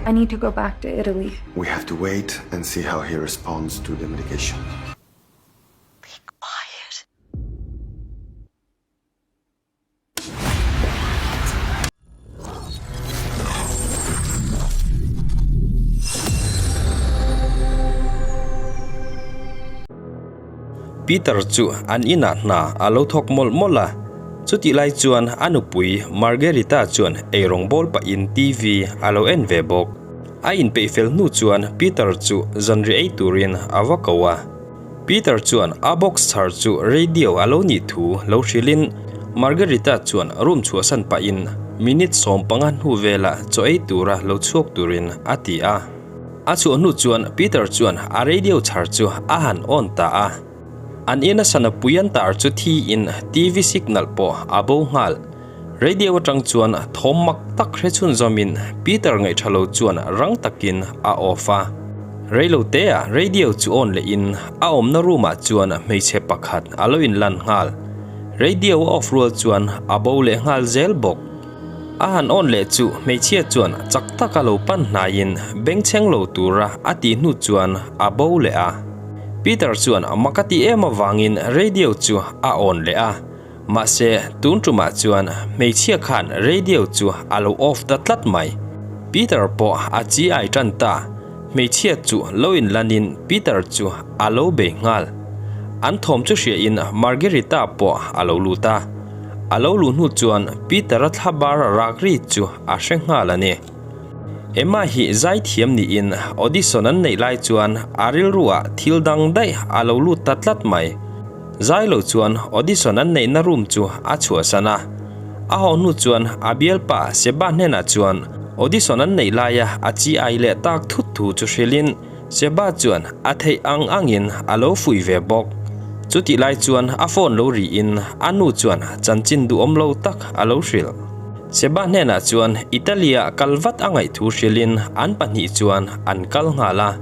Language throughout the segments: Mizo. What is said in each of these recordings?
I need to go back to Italy. We have to wait and see how he responds to the medication. Be quiet. Peter chu an inah hna a lo thawk mawlh mawlh a, chutih lai chuan a nupui Margherita chuan eirawng bawl pahin TV a lo en ve bawk. A inpeih fel hnu chuan Peter chu zanriah ei turin a va ko a. Peter chuan a box chhar chu radio a lo nih thu lo hrilhin Margherita chuan room chhuahsan pahin minute 15 hnu vela chaw ei tura lo chhuak turin a ti a. A chhuah hnu chuan Peter chuan a radio chhar chu a han on ta a. An ina sana pui an tar chu thiin TV signal pawh a bo nghal. Radio atang chuan thawm mak tak hre chhunzawmin Peter ngaihṭha lo chuan rang takin a off a. Reilo tea radio chu on lehin a awmna room ah chuan hmeichhe pakhat a lo inlan nghal. Radio a off rual chuan a bo leh nghal zel bawk. A han awn leh chu hmeichhia chuan chak taka lo pan hnaiin bengchheng lo tura a tih hnu chuan a bo leh a. Peter chuan mak a tih em avangin radio chu a awn leh a, mahse tun tumah chuan hmeichhia khan radio chu a lo off ta tlat mai. Peter pawh a chi ai tan ta, hmeichhia chu lo inlanin Peter chu a lo bei nghal. An thawm chu hriain Margherita pawh a lo lut a. A lo luh hnu chuan Peter-a thla bar rak ri chu a hre nghal a ni. Emma hi zaithiam niin audition an neih lai chuan a rilruah thil dang daih a lo lut ta tlat mai. Zai lo chuan audition an neihna room chu a chhuahsan a. A haw hnu chuan a bialpa Seba hnenah chuan audition an neih laia a chi ai leh tak thut thu chu hrilhin Seba chuan a theih ang angin a lo fuih ve bawk. Chutih lai chuan a phone lo rihin a nu chuan chanchin duhawm lo tak a lo hrilh. Seba hnenah chuan Italy-ah kal vat a ngaih thu hrilhin an pahnih chuan an kal nghal a.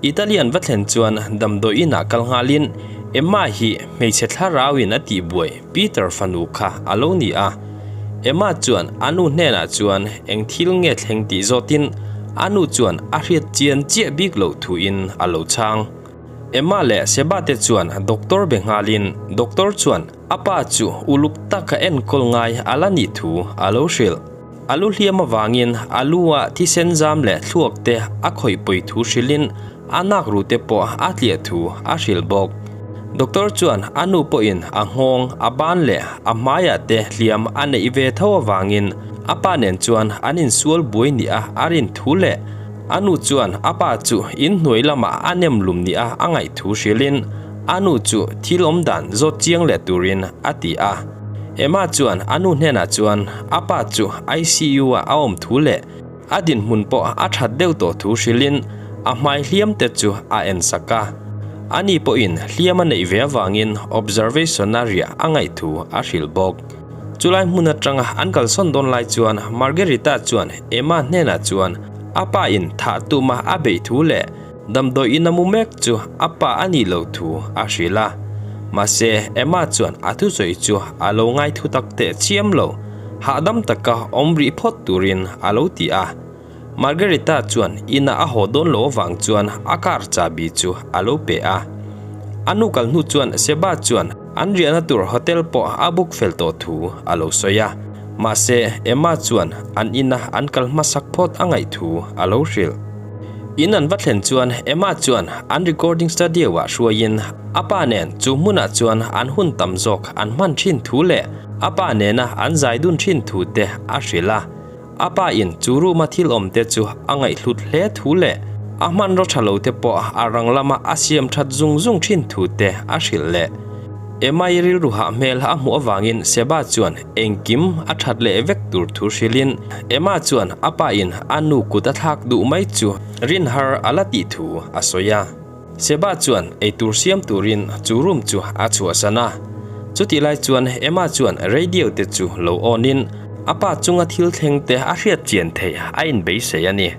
Italy an va thlen chuan damdawi inah kal nghalin Emma hi hmeichhe thlarauin a tihbuai Peter fanu kha a lo ni a. Emma chuan a nu hnenah chuan eng thil nge thleng tih zawtin a nu chuan a hriat chian chiah bik loh thuin a lo chhang. Emma leh Seba te chuan doctor be nghalin doctor chuan a pa chu uluk taka enkawl ngai a la nih thu a lo hrilh. A lu hliam avangin a lu ah thisen zam leh thluak te a khawih pawi thu hrilhin a nak ru te pawh a tliah thu a hrilh bawk. Doctor chuan a nu pawhin a nghawng, a ban leh a hmaiah te hliam a neih ve tho avangin a pa nen chuan an insual buai ni a a rin thu leh a nu chuan a pa chu inhnuai lamah a nem lum ni a a ngaih thu hrilhin a nu chu thil awmdan zawt chiang leh turin a ti a. Emma chuan a nu hnenah chuan a pa chu ICU ah a awm thu leh a dinhmun pawh a that deuh tawh thu hrilhin a hmai hliam te chu a en sak a. Ani pawhin hliam a neih ve avangin observation a riah a ngaih thu a hrilh bawk. Chulai hmun atanga an kalsawn dawn lai chuan Margherita chuan Emma hnenah chuan a pa in thah tuma a beih thu leh Damdawi in a mu mek chu a pa a nih loh thu a hrilh a, mahse Emma chuan a thusawi chu a lo ngai thu tak teh chiam lo, hahdam taka awm rih phawt turin a lo ti a. Margarita chuan inah a haw dawn lo avang chuan a car chahbi chu a lo pe a. A nu kal hnu chuan Seba chuan an riahna tur hotel pawh a book fel tawh thu a lo sawi a, mahse Emma chuan an ina an kal hmasak phawt a ngaih thu a lo hrilh. In an va thlen chuan Emma chuan an recording studio ah hruaiin a pa nen chu hmunah chuan an hun tam zawk an hman thin thu leh a pa nena an zai dun thin thu te a hrilh a. A pa in chu room a thil awm te chu a ngaihhlut hle thu leh a hmanraw tha lo te pawh a rang lama a siam that zung zung thin thu te a hrilh leh. Emma i rilru hah hmel a hmuh avangin Seba chuan Engkim a that leh vek tur thu hrilhin Emma chuan a pa in a nu kut a thlak duh mai chu rin har a la tih thu a sawi a. Seba chuan eitur siam turin chu room chu a chhuahsan a. Chutih lai chuan Emma chuan radio te chu lo on in a pa chunga thil thleng te a hriat chian theih a inbeisei a ni.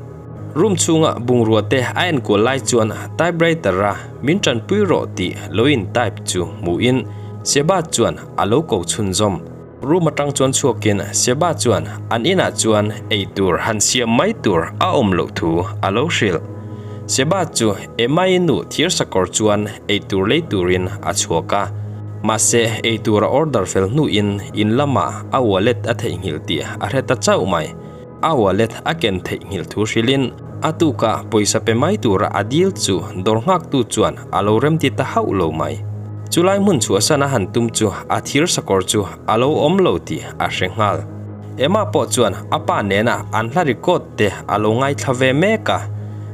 Room chhunga bungrua te a enkual lai chuan typewriter a min tanpui rawh tih lo in type chu hmuhin Seba chuan a lo ko chhunzawm. Room atang chuan chhuakin Seba chuan an inah chuan eitur han siam mai tur a awm loh thu a lo hrilh. Seba chu Emma-i nu thir sakawr chuan eitur lei turin a chhuak a, mahse eitur a order fel hnuin in lamah a wallet a theihnghilh tih a hre ta chauh mai. A wallet a ken theihnghilh thu hrilhin a tukah pawisa pe mai tura a dil chu dawr nghaktu chuan a lo remti ta hauh lo mai. Chulai hmun chhuahsan a han tum chu a thir sakawr chu a lo awm lo tih a hre nghal. Emma pawh chuan a pa nena an hla record te a lo ngaithla ve mek a.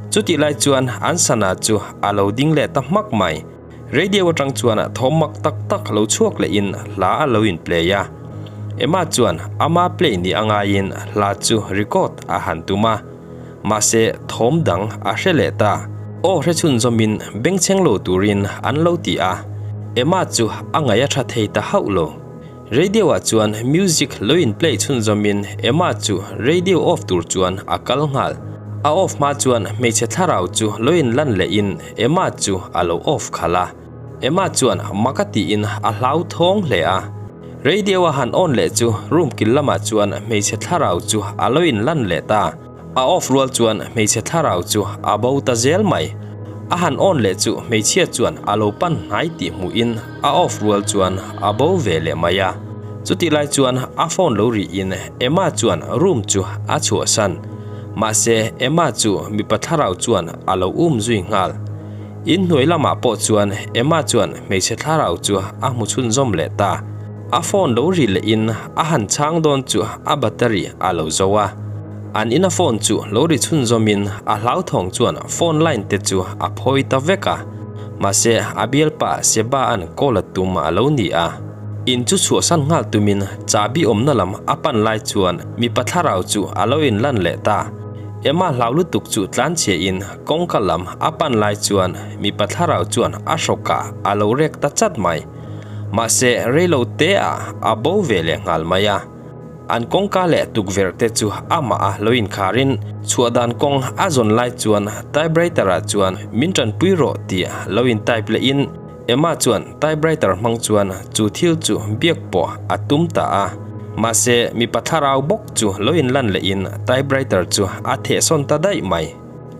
Chutih lai chuan an sana chu a lo ding leh ta hmak mai. Radio atang chuan thawm mak tak tak lo chhuak lehin hla a lo in play a. Emma chuan ama play ni a ngaiin hla chu record a han tum a. Mahse thawm dang a hre leh ta. Aw hre chhunzawmin bengchheng lo turin an lo ti a. Emma chu a ngaih a tha thei ta hauh lo. Radio ah chuan music lo in play chhunzawmin Emma chu radio off tur chuan a kal nghal. A off hma chuan hmeichhe thlarau chu lo in lan leh in Emma chu a lo off khalh a. Emma chuan mak a tiin a hlau thawng hle a. Radio a han on leh chu room kil lamah chuan hmeichhe thlarau chu a lo in lan leh ta. A off rual chuan hmeichhe thlarau chu a bo ta zel mai. A han on leh chu hmeichhia chuan a lo pan hnai tih hmuhin a off rual chuan a bo ve leh mai a. Chutih lai chuan a phone lo rihin Emma chuan room chu a chhuahsan. Mahse Emma chu mipa thlarau chuan a lo um zui nghal. In hnuai lamah pawh chuan Emma chuan hmeichhe thlarau chu a hmu chhunzawm leh ta. A phone lo ri lehin a han chhang dawn chu a battery a lo zo a. An ina phone chu lo ri chhunzawmin a hlauthawng chuan phone line te chu a phawi ta vek a. Mahse a bialpa Seba an call a tum a lo ni a. In chu chhuahsan nghal tumin chahbi awmna lam a pan lai chuan mipa thlarau chu a lo inlan leh ta. Emma hlau lutuk chu tlanchhia in kawngka lam a pan lai chuan mipa thlarau chuan a hrawkah a lo rek ta chat mai. Mahse reilo te ah a bo ve leh nghal mai a. An kawngka leh tukverh te chu amah a lo inkharin chhuah dan kawng a zawn lai chuan typewriter ah chuan min tanpui rawh tih lo in type leh in Emma chuan typewriter hmang chuan chu thil chu biak pawh a tum ta a. Mahse mipa thlarau bawk chu lo in lan leh in typewriter chu a thehsawn ta daih mai.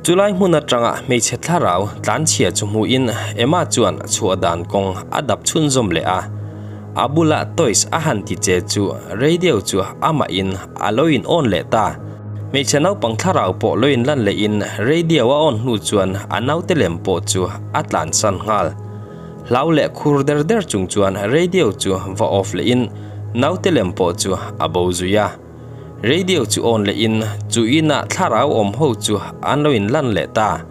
Chulai hmun atanga hmeichhe thlarau tlanchhia chu hmuhin Emma chuan chhuah dan kawng a dap chhunzawm leh a. A bula toys a han ti che chu radio chu amahin a lo in on leh ta. Hmeichhe naupang thlarau pawh lo in lan lehin radio a on hnu chuan a naute lem pawh chu a tlansan nghal. Hlau leh khur der der chung chuan radio chu va off lehin naute lem pawh chu a bo zui a. Radio chu on leh in chu inah thlarau awm ho chu an lo in lan leh ta.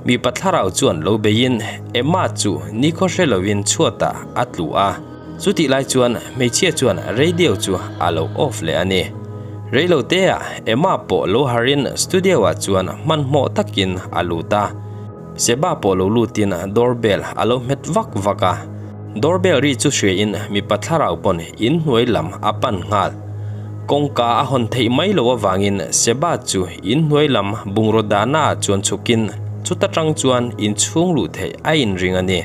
Mipa thlarau chuan lo bei in Emma chu nikhaw hre lo in chhuatah a tlu a. Chutih lai chuan hmeichhia chuan radio chu a lo off leh a ni. Reilo te ah Emma pawh lo harh in studio ah chuan hmanhmawh takin a lut a. Seba pawh lo lutin doorbell a lo hmet vak vak a. Doorbell ri chu hriain mipa thlarau pawn in hnuai lam a pan nghal. Kawngka a hawn theih mai loh avangin Seba chu in hnuai lam bungraw dahna ah chuan chhukin chuta tang chuan in chhung luh theih a inring a ni.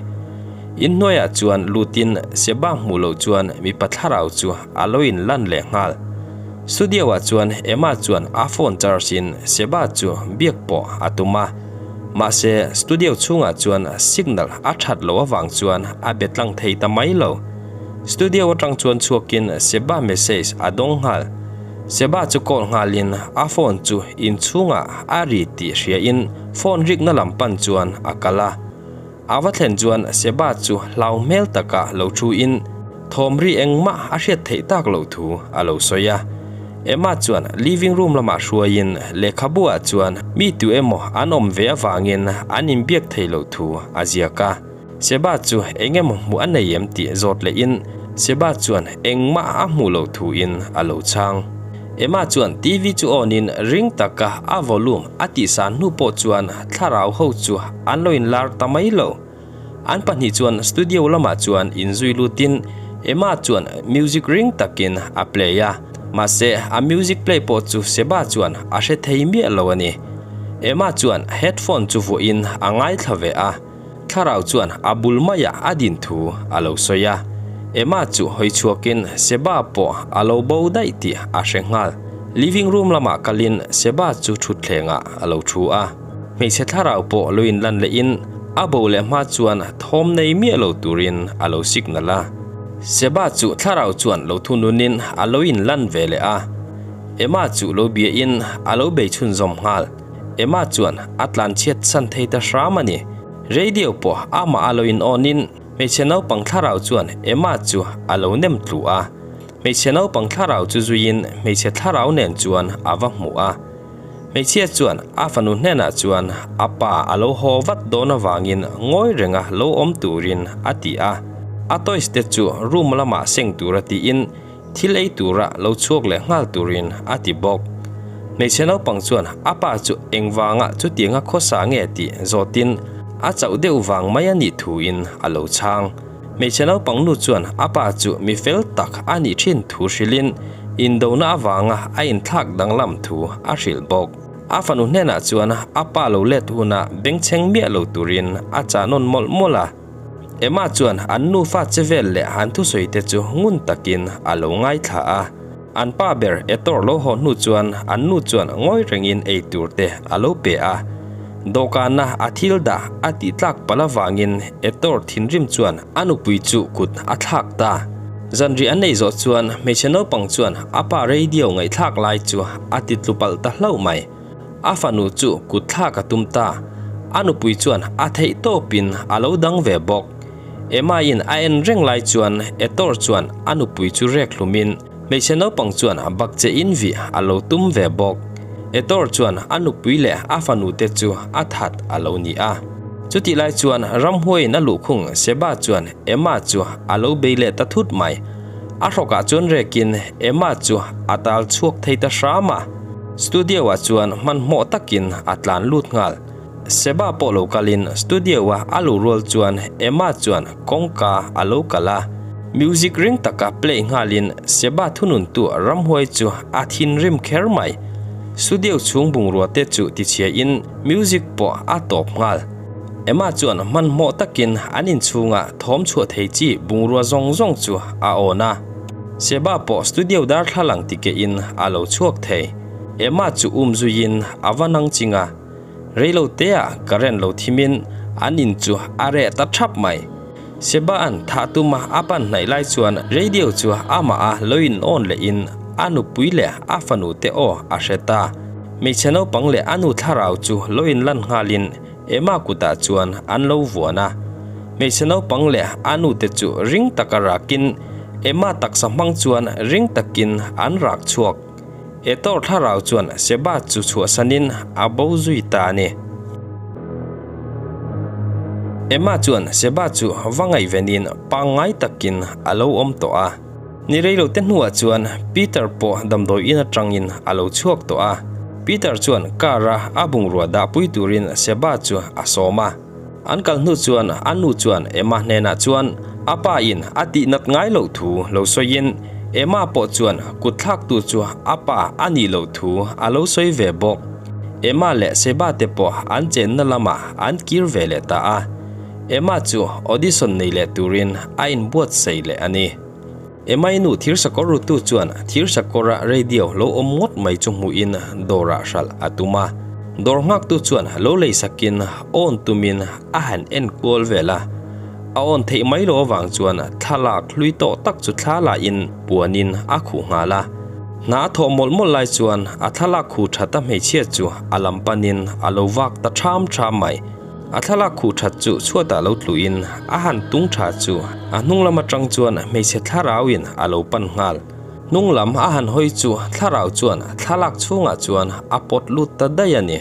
In hnuaiah chuan lutin Seba hmuh loh chuan mipa thlarau chu a lo in lan leh nghal. Studio ah chuan Emma chuan a phone charge in Seba chu biak pawh a tum a. Mahse, studio chhungah chuan signal a that loh avang chuan a be tlang thei ta mai lo. Studio atang chuan chhuakin Seba message a dawng nghal. Seba chu call nghalin a phone chu inchhungah a ri tih hriain phone rikna lam pan chuan a kal a. A va thlen chuan Seba chu hlau hmel taka lo thu in thawm ri engmah a hriat theih tak loh thu a lo sawi a. Emma chuan living room lamah hruaiin lehkhabu ah chuan mi tu emaw an awm ve avangin an inbiak thei loh thu a ziak a. Seba chu eng emaw hmuh a nei em tih zawt leh in Seba chuan engmah a hmuh loh thu in a lo chhang. Emma chuan TV chu on in ring taka a volume a tihsan hnu pawh chuan thlarau ho chu an lo inlar ta mai lo. An pahnih chuan studio lamah chuan inzui lutin Emma chuan music ring takin a play a, mahse a music play pawh chu Seba chuan a hre thei miah lo a ni. Emma chuan headphone chu vuahin a ngaithla ve a, thlarau chuan a bul maiah a din thu a lo sawi a. Emma chu hawi chhuakin Seba pawh a lo bo daih tih a hre nghal. Living room lamah kalin Seba chu thutthlengah a lo thu a. Hmeichhe thlarau pawh lo inlan lehin a bo leh hma chuan thawm nei miah lo turin a lo signal a. Seba chu thlarau chuan lo thununin a lo inlan ve leh a. Emma chu lo biain a lo bei chhunzawm nghal. Emma chuan a tlanchhiat san thei ta hram a ni. Radio pawh amah a lo in on in hmeichhe naupang thlarau chuan Emma chu a lo nem tlu a. Hmeichhe naupang thlarau chu zuiin hmeichhe thlarau nen chuan a va hmu a. Hmeichhia chuan a fanu hnenah chuan a pa a lo haw vat dawn avangin ngawi renga lo awm turin a ti a. A toys te chu room lamah seng tura tiin thil ei tura lo chhuak leh nghal turin a ti bawk. Hmeichhe naupang chuan a pa chu engvanga chutianga khawsa nge tih zawtin a chauh deuh vang mai a nih thuin a lo chhang. Hmeichhe naupang nu chuan a pa chu mi fel tak a nih thin thu hrilhin indona avanga a inthlak danglam thu a hrilh bawk. A fanu hnenah chuan a pa lo let huna bengchheng miah lo turin a chah nawn mawlh mawlh a. Emma chuan an nufa che vel leh an thusawi te chu ngun takin a lo ngaithla a. An pa ber Etor lo haw hnu chuan an nu chuan ngawi rengin ei tur te a lo pe a. Dawhkana a thil dah a tih tlak palh avangin Etor thinrim chuan a nupui chu kut a thlak ta. Zanriah an ei zawh chuan hmeichhe naupang chuan a pa radio ngaihthlak lai chu a ti tlu palh ta hlauh mai. A fanu chu kut thlak a tum ta. A nupui chuan a theih tawpin a lo dang ve bawk. Emma-in a en reng lai chuan Etor chuan a nupui chu rek hlumin hmeichhe naupang chuan bakche in vih a lo tum ve bawk. Etor chuan a nupui leh a fanu te chu a that a lo ni a. Chutih lai chuan ramhuaiin a luhkhung Seba chuan Emma chu a lo bei leh ta thut mai. A hrawkah chuan rekin Emma chu a tal chhuak thei ta hram a. Studio-ah chuan hmanhmawh takin a tlan lut nghal. Seba pawh lo kalin studio-a a luh rual chuan Emma chuan kawngka a lo kal a. Music ring taka play nghalin Seba thununtu ramhuai chu a thinrim kher mai. Studio chhung bungrua te chu tichhiain music pawh a tawp nghal. Emma chuan hmanhmawh takin an inchhunga thawm chhuah thei chi bungrua zawng zawng chu a awn a. Seba pawh studio darthlalang tikehin a lo chhuak thei. Emma chu um zuiin a va nang ching a. Reilo teah current lo thimin an in chu a reh ta thap mai. Seba'n thah tuma a pan hnaih lai chuan radio chu amah a lo in on lehin a nupui leh a fanu te aw a hre ta. Hmeichhe naupang leh a nu thlarau chu lo in lan nghalin Emma kutah chuan an lo vuan a. Hmeichhe naupang leh a nu te chu ring taka rakin Emma taksa hmang chuan ring takin an rak chhuak. Etor thlarau chuan Seba chu chhuahsanin a bo zui ta a ni. Emma chuan Seba chu va ngaihvenin pangngai takin a lo awm tawh a. Ni rei lote hnuah chuan Peter pawh damdawi in atangin a lo chhuak tawh a. Peter chuan car-a a bungrua dahpui turin Seba chu a sawm a. An kal hnu chuan a nu chuan Emma hnenah chuan a pa in a tih nat ngai loh thu lo sawiin Emma pawh chuan kut thlaktu chu a pa a nih loh thu a lo sawi ve bawk. Emma leh Seba te pawh an chenna lamah an kir ve leh ta a. Emma chu audition nei leh turin a inbuatsaih leh a ni. Emma-i nu thirsakawr rutu chuan thirsakawra radio lo awm ngawt mai chu hmuhin dawrah hralh a tum a. Dawr nghaktu chuan lo lei sakin awn tumin a han en kual vel a. A awn theih mai lo avang chuan thlalak hlui tawh tak chu thla lahin puanin a khuh nghal a. Hna a thawh mawlh mawlh lai chuan a thlalak khuh that a hmeichhia chu a lam panin a lo vak ta ṭham ṭham mai. A thlalak khuh that chu chhuatah lo tluhin a han tung tha chu a hnung lam atang chuan hmeichhe thlarauin a lo pan nghal. Hnung lam a han hawi chu thlarau chuan thlalak chhungah chuan a pawt lut ta daih a ni.